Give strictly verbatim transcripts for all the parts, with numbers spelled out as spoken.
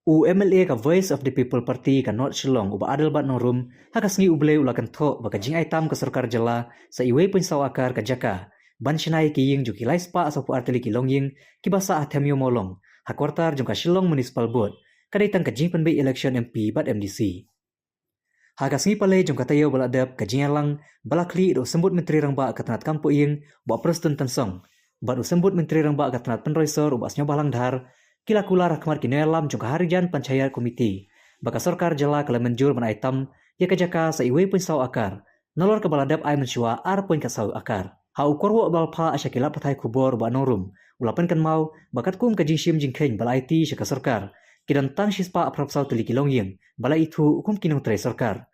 U M L A ka Voice of the People Party ka North Shillong, u Bah Adelbert Nongrum, ha ka sngi U Blei u la kynthoh ba ka jingaitam ka sorkar jylla sa uwei point saw akar ka jaka ban shna ïa ki ïing jong ki lai spah saw phew ar tylli ki longïing kiba sah ha Them Ïew Mawlong, ha quarter jong ka Shillong Municipal Board, ka dei tang ka jingpynbeit election M P bad M D C. Ha ka sngi Palei jong ka taïew ba la dep, ka jingïalang ba la khlieh da u Symbud Myntri Rangbah ka tnat kam poh ïing, Bah Prestone Tynsong, bad u Symbud Myntri Rangbah ka tnat pynroi sor, u Bah Sniawbhalang Dhar, ki la kular ha khmat ki nongïalam jong ka Harijan Panchayat Committee ba ka sorkar jylla ka la mynjur ban aitam ïa ka jaka sa uwei point saw akar, nalor kaba la dep ai mynshuwa ar point ka saw akar. Ha u kyrwoh ba la phah sha ki lad pathai khubor, Bah Nongrum u la pynkynmaw ba katkum ka jingshim jingkheiñ ba la aiti sha ka sorkar, ki don tang shispah phra phew saw tylli ki longïing ba la ithuh kum ki nongtrei sorkar.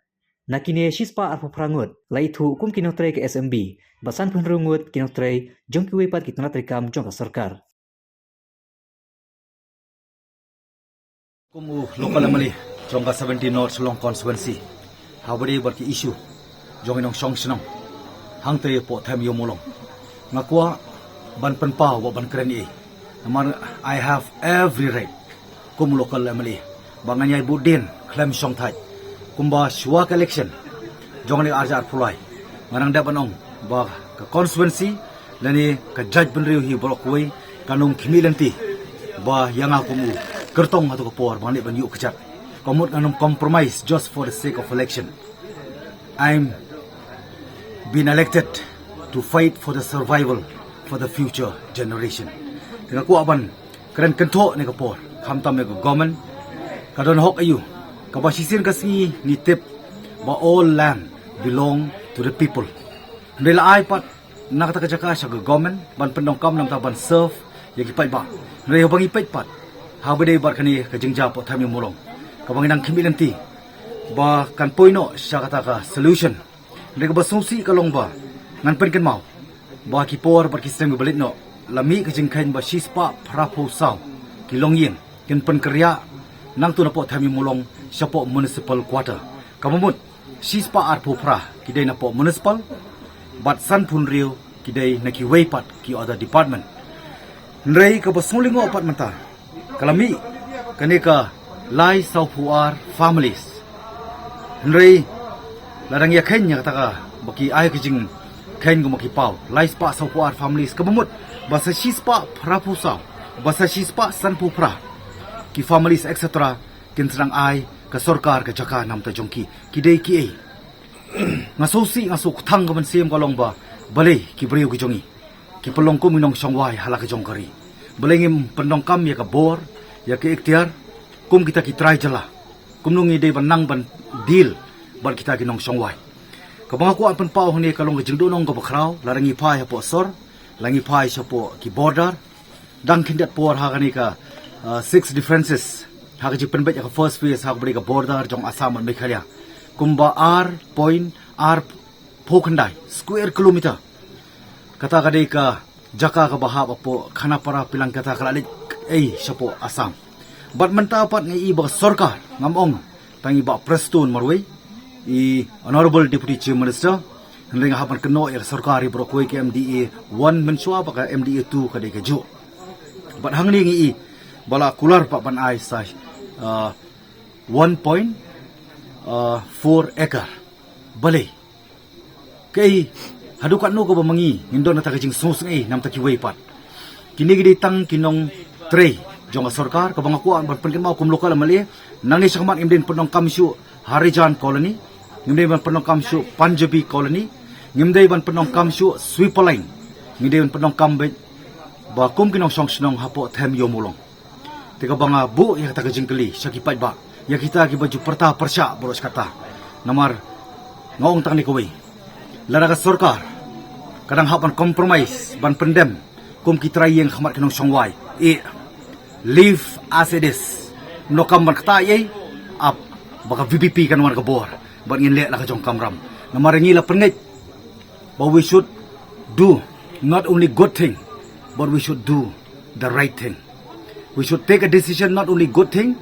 Na kine, shispah ar phew phra ngut la ithuh kum ki nongtrei ka S M B, bad san phew hynriew ngut ki nongtrei jong kiwei pat ki tnat treikam jong ka sorkar. Kum u local M L A jong ka seventeen North Shillong constituency, haba ïadei bad ki issue jong ki nongshong shnong hangtei hapoh Them Ïew Mawlong, nga kwah ban pynpaw bad ban kren ei. Namar I have every right kum u local M L A ba ngan ïai bud dien khlem shong thait. Kumba shuwa ka election jong kane ka ar hajar arphew lai, nga dang dep ban ong ba ka constituency lane ka jaitbynriew hi baroh kawei kan ym khmih lynti ba ïa nga kum u kyrtong hato ka por ba ngan leit ban ïuh kjat. Ka mut ngan ym compromise just for the sake of election. I'm been elected to fight for the survival for the future generation. Te nga kwah ban kren kynthoh ne ka por, khamtam ïa ka government, ka don hok aïu? Kaba shisien ka sngi ngi tip ba all land belong to the people. Hynrei la ai pat na kata ka jaka sha ka government ban pyndonkam namar ban serve ïa ki paidbah. Hynrei haba ngi peit pat haba ïadei bad kane ka jingjia hapoh Them Ïew Mawlong, kaba ngi dang khmih lynti ba kan poi noh sha kata ka solution. Hynrei kaba sngewsih ka long ba ngan pynkynmaw ba ki por bad ki snem kiba leit noh la mih ka jingkheiñ ba shispah phra phew saw ki longïing kin pynkynriah nangta napoh Them Ïew Mawlong shapoh municipal quarter. Kaba mut shispah ar phew phra ki dei napoh municipal, bad san phew hynriew ki dei na kiwei pat ki other department. Hynrei kaba sngewlyngngoh pat mynta, ka la mih kane ka lai saw phew ar families. Hynrei la dang ïakheiñ ïa kata kaba ki ai ka jingkheiñ kumba ki paw, lai spah saw phew ar families, kaba mut ba sa shispah phra phew saw, ba sa shispah san phew phra ki families, et cetera, kin sa dang ai ka sorkar ka jaka namar jong ki. Ki dei kiei? Nga sngewsih, nga sngewkthang ka mynsiem ka long ba balei ki briew ki jong ngi ki pynlong kum ki nongshong wai ha la ka jong ka ri. Balei ngim pyndonkam ïa ka bor, ïa ka iktiar kum kita ki trai jylla? Kumno ngi dei ban nang ban deal bad kita ki nongshong wai? Kaba nga kwah pynpaw hangne ka long ka jingduhnong kaba khraw, lada ngi phai hapoh sor, la ngi phai shapoh ki border, dang khyndiat por ha kane ka, uh, six differences ha ka jingpynbeit ïa ka first phase ha kaba ïadei ka border jong Assam bad Meghalaya, kumba ar point ar phew khyndai square kilometer. Kata ka dei ka jaka kaba hap hapoh Khanapara, Pilangkata, ka la leit ei shapoh Assam. Bad mynta pat nga i ba ka sorkar, ngam ong tang i Bah Prestone marwei, i Honorable Deputy Chief Minister, hynrei nga hap ban kynnoh ïa ka sorkar hi baroh kawei, ka M D A one mynshuwa bad ka M D A two ka dei kajuh. Bad hangne ngi i ba la kular pat ban ai sa, uh, one point four acre. Balei? Kaei, haduh katno kaba ma ngi ngin don kata ka jingsngewsynei namar kiwei pat? Kine ki dei tang ki nongtrei jong ka sorkar, kaba nga kwah ban pynkynmaw kum local M L A, nangne shakhmat ngim dei ban pyndonkam shuh Harijan Colony, ngim dei ban pyndonkam shuh Punjabi Colony, ngim dei ban pyndonkam shuh Sweeper Line, ngi dei ban pyndonkam beit ba kum ki nongshong shnong hapoh Them Ïew Mawlong. Te kaba nga buh ïa kata ka jingkylli sha ki paidbah, ïa kita kiba ju pyrta pyrshah baroh shi katta. Namar nga ong tang ne kawei, lada ka sorkar ka dang hap ban compromise, ban pyndem kum ki trai ïing ha khmat ki nongshong wai, eh, leave as it is. Ym donkam ban kata ei, ap ba ka V P P kan wan ka bor bad ngin leh la ka jong ka kamram. Namar ngi la pynngeit ba we should do not only good thing, but we should do the right thing. We should take a decision, not only good thing,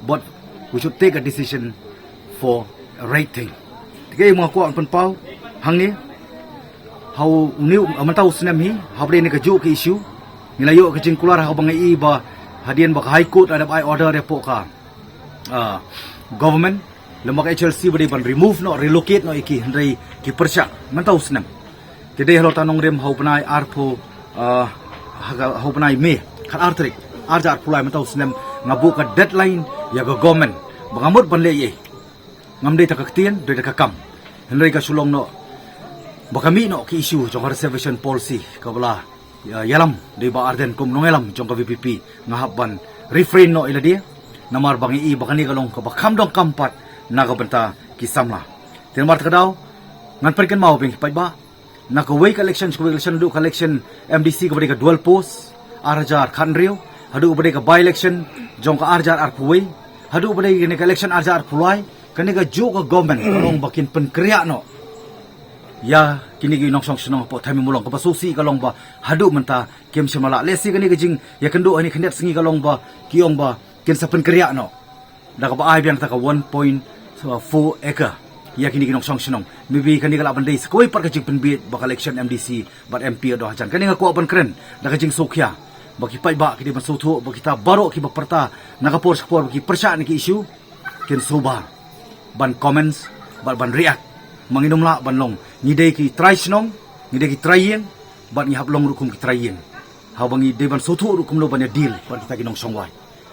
but we should take a decision for a right thing. Te kaei ma nga kwah pynpaw hangne, ha une u, mynta u snem hi, haba ïadei ne kajuh ka issue, ngi la ïoh ka jingkular ha kaba nga i ba hadien ba ka High Court la dep ai order hapoh ka uh, government, lem ka H L C ba dei ban remove noh, relocate noh ïa ki, hynrei ki pyrshah mynta u snem. Te dei halor ta nongrim ha u bnai arphew, uh, ha u bnai May, khat ar tarik, ar hajar arphew lai mynta u snem, nga buh ka deadline ïa ka government ba nga mut ban leh ei. Ngam dei ta ka ktien, dei ta ka kam. Hynrei ka shu long noh ba ka mih noh ki issue jong ka reservation policy kaba la ïa, ïalam da i Bah Ardent kum nongïalam jong ka V P P, nga hap ban refrain noh ïa lade. Namar ba ngi i ba kane ka long kaba kham donkam pat na ka bynta ki samla. Te namar kata ka daw ngan pynkynmaw biang ki paidbah, na kawei ka election sha kawei ka election, haduh ka election M D C kaba dei ka dual post, ar hajar khathynriew, haduh kaba dei ka by election jong ka ar hajar arphew wei, haduh kaba dei kane ka election ar hajar arphew lai, kane kajuh ka government ka long ba kin pynkhreh noh ïa kine ki nongshong shnong hapoh Thaimimulong, kaba sngewsih ka long ba haduh mynta kim shym la lah. Lehse kane ka jingïakynduh ha kine khyndiat sngi ka long ba ki ong ba kin sa pynkhreh noh da kaba ai biang ta ka one point four acre ïa kine ki nongshong shnong. Maybe kane ka lah ban dei sa kawei pat ka jingpynbieit ba ka election M D C bad M P haduh hajan. Kane nga kwah ban kren da ka jingsngewkhia ba ki paidbah ki dei ban sngewthuh ba kita baroh kiba pyrta na ka por sha ka por ba ki pyrshah na ki issue kin sngewbha ban comments bad ban react. Ma ngin ym lah ban long, ngi dei ki trai shnong, ngi dei ki trai ïing, bad ngi hap long ruh kum ki trai ïing. Haba ngi dei ban sngewthuh ruh kumno ban ïa deal bad kita ki nongshong wai.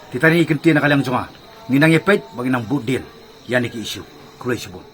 Kita ngi kyntien na ka liang jong nga, ngin nang ïa peit bad ngin nang bud deal ïa kine ki issue. Khublei shibun.